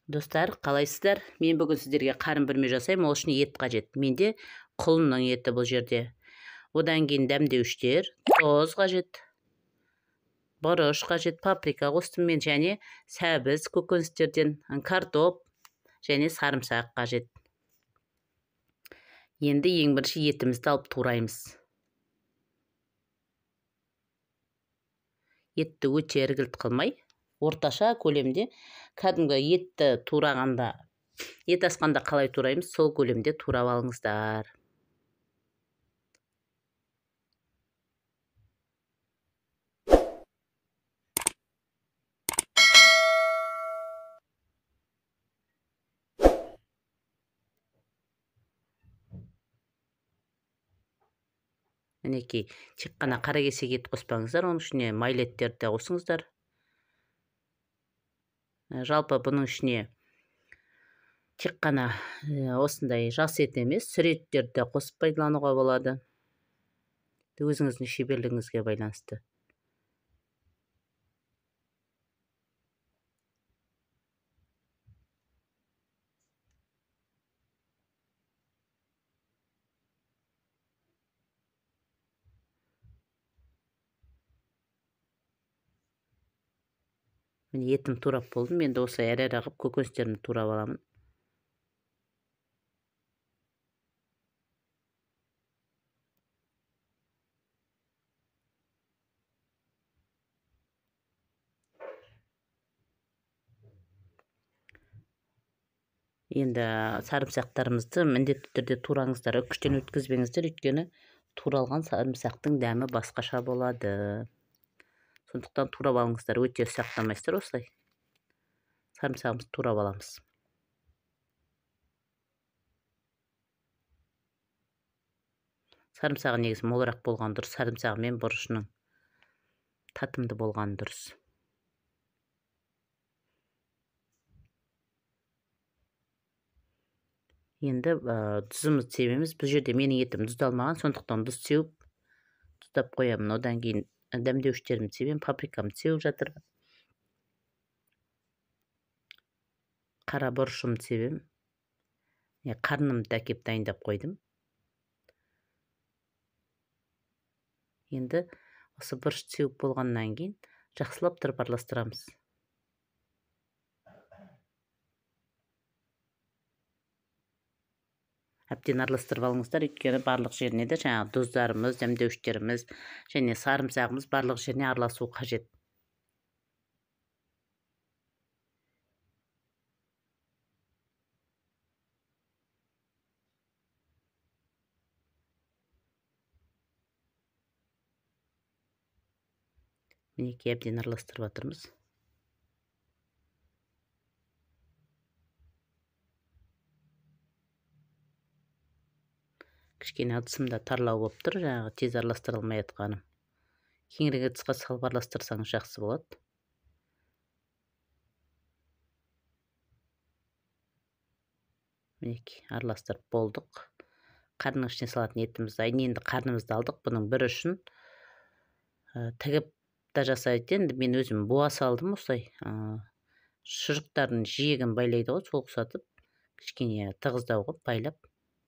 Достар, қалайсыздар? Мен бүгін сіздерге қарын бүрме жасаймын. Ол үшін ет қажет. Менде құлынның еті бұл жерде. Одан кейін дәмдеуіштер, тұз қажет, бұрыш қажет, паприка қостым мен, және сәбіз, көкөністерден, картоп және сарымсақ қажет. Енді ең бірінші етімізді алып тураймыз. Етті өте іргілт қылмай, орташа көлемде, кәдімгі етті турағанда, ет асқанда қалай тураймыз, сол көлемде турап алыңыздар. Мінекей, тек қана қара кесек ет қоспаңыздар, оның ішіне майлы еттерді де қосыңыздар. Жалпы бұның ішіне тек қана осындай жас ет емес, сүр еттерді де қосып пайдалануға болады. Өзіңіздің шеберлігіңізге байланысты. Міне, етім турап болдым. Енді осылай әрі-әрі қылып көкөністерімді турап аламын. Енді сарымсақтарымызды міндетті түрде тураңыздар, үкіштен өткізбеңіздер, өйткені туралған сарымсақтың дәмі басқаша болады. Сондықтан турап алыңыздар, өте ұсақтамайсыздар осылай. Сарымсағымызды турап аламыз. Сарымсағы негізі молырақ болған дұрыс, сарымсағы мен бұрышының татымды болғаны дұрыс. Енді тұзымызды себеміз. Бұл жерде менің етім тұздалмаған, сондықтан тұз сеуіп тұздап қоямын. Одан кейін дәмдеуіштерімді себемін, паприкамды сеуіп жатырмын. Қара бұрышымды себемін. Қарнымды әкеп дайындап қойдым. Енді осы бұрыш сеуіп болғаннан кейін жақсылап тұрып араластырамыз. Әбден араластырып алыңыздар, өйткені барлық жеріне де жаңағы тұздарымыз, дәмдеуіштеріміз және сарымсағымыз барлық жеріне араласу қажет. Мінекей, әбден араластырып жатырмыз. Кішкене ыдысым да тарлау болып тұр, жаңағы тез араластыра алмай жатқаным. Кеңірек ыдысқа салып араластырсаңыз жақсы болады. Мінекей, араластырып болдық. Қарнның ішіне салатын етіміз дайын. Енді қарнымызды алдық. Бұның бір ұшын тігіп та жасайды. Енді мен өзім буа салдым осылай. Шұжықтардың жиегін байлайды ғой, сол ұқсатып кішкене тығыздау қылып байлап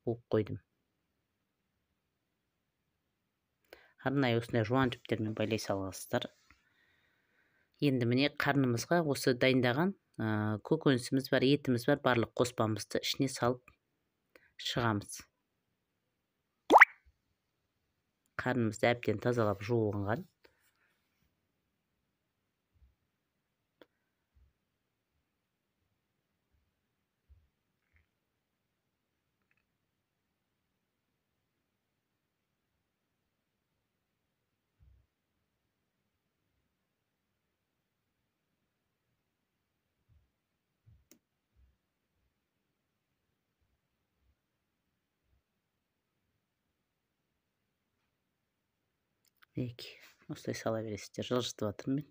буып қойдым. Арнайы осындай жуан жіптермен байлай саласыздар. Енді міне қарнымызға осы дайындаған көкөнісіміз бар, етіміз бар, барлық қоспамызды ішіне салып шығамыз. Қарнымызды әбден тазалап жуылған. Мінекей, осылай сала бересіздер. Жылжытып жатырмын мен.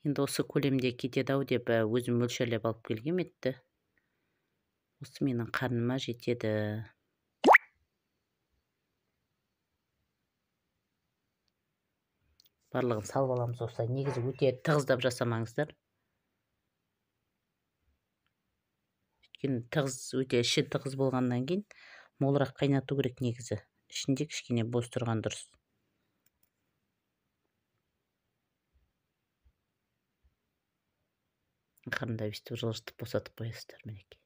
Енді осы көлемде кетеді ау деп өзім мөлшерлеп алып келгем етті. Осы менің қарныма жетеді. Барлығын салып аламыз осылай. Негізі өте тығыздап жасамаңыздар. Өйткені тығыз, өте іші тығыз болғаннан кейін молырақ қайнату керек негізі. Ішінде кішкене бос тұрған дұрыс. Ақырында өйстіп жылжытып босатып қоясыздар мінекей.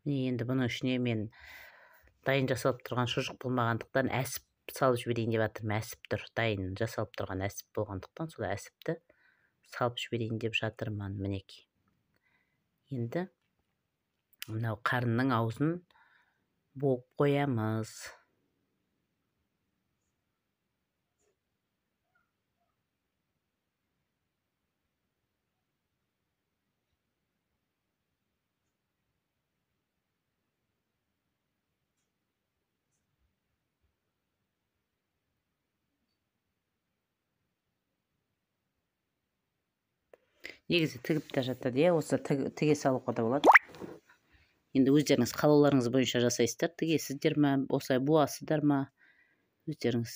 Міне енді бұның ішіне мен дайын жасалып тұрған шұжық болмағандықтан әсіп салып жіберейін деп жатырмын. Әсіп тұр, дайын жасалып тұрған әсіп болғандықтан сол әсіпті салып жіберейін деп жатырмын мінекей. Енді мынау қарынның аузын буып қоямыз. Негізі тігіп те жатады, иә, осы тіге салуға да болады. Енді өздеріңіз қалауларыңыз бойынша жасайсыздар. Тігесіздер ме, осылай буасыздар ма, өздеріңіз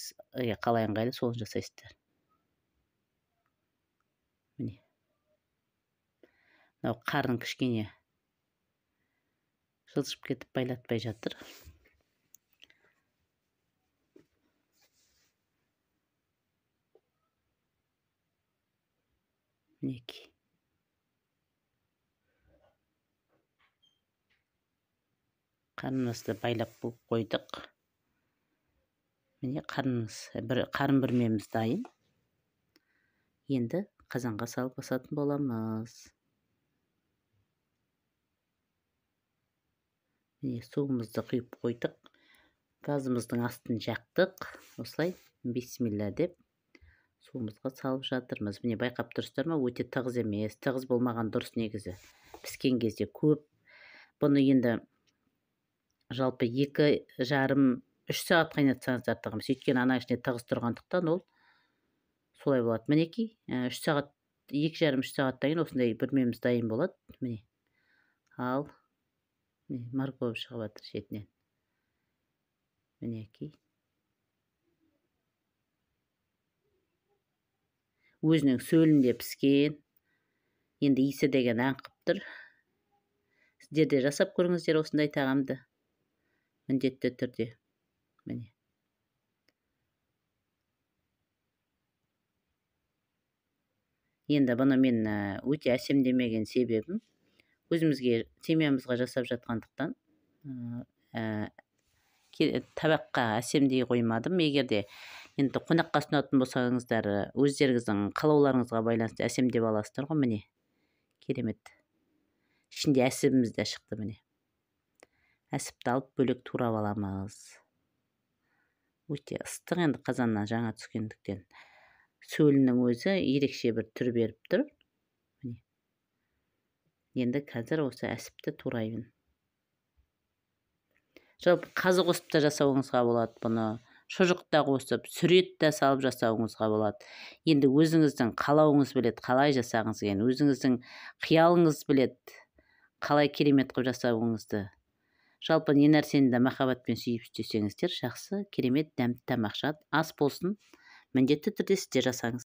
қалай ыңғайлы соны жасайсыздар. Міне. Мынау қарын кішкене жылжып кетіп байлатпай жатыр. Мінекей. Қарнымызды байлап буып қойдық. Міне қарнымыз, қарын бүрмеміз дайын. Енді қазанға салып басатын боламыз. Міне суымызды құйып қойдық. Газымыздың астын жақтық. Осылай бисмилла деп суымызға салып жатырмыз. Міне байқап тұрсыздар ма, өте тығыз емес. Тығыз болмаған дұрыс негізі. Піскен кезде көп. Бұны енді жалпы 2,5-3 сағат қайнатсаңыз артық емес. Өйткені ана ішінде тығыз тұрғандықтан ол солай болады. Мінекей 3 сағат, 2,5-3 сағаттан кейін осындай бүрмеміз дайын болады. Міне. Ал міне морковь шығып жатыр шетінен. Мінекей. Өзінің сөлінде піскен. Енді иісі деген аңқып тұр. Сіздер де жасап көріңіздер осындай тағамды. Міндетті түрде. Міне. Енді бұны мен өте әсемдемеген себебім өзімізге, семьямызға жасап жатқандықтан табаққа әсемдей қоймадым. Егер де енді қонаққа ұсынатын болсаңыздар, өздеріңіздің қалауларыңызға байланысты әсемдеп аласыздар ғой. Міне. Керемет. Ішінде әсібіміз де шықты міне. Әсіпті алып бөлек турап аламыз. Өте ыстық енді қазаннан жаңа түскендіктен. Сөлінің өзі ерекше бір түр беріп тұр. Міне. Енді қазір осы әсіпті тураймын. Жалпы қазы қосып та жасауыңызға болады бұны. Шұжық та қосып, сүрет те салып жасауыңызға болады. Енді өзіңіздің қалауыңыз біледі, қалай жасағыңыз келгенін, өзіңіздің қиялыңыз біледі, қалай керемет қылып жасауыңызды. Жалпы не нәрсені де махаббатпен сүйіп істесеңіздер, жақсы, керемет, дәмді тамақ шығады. Ас болсын, міндетті түрде сіздер жасаңыз.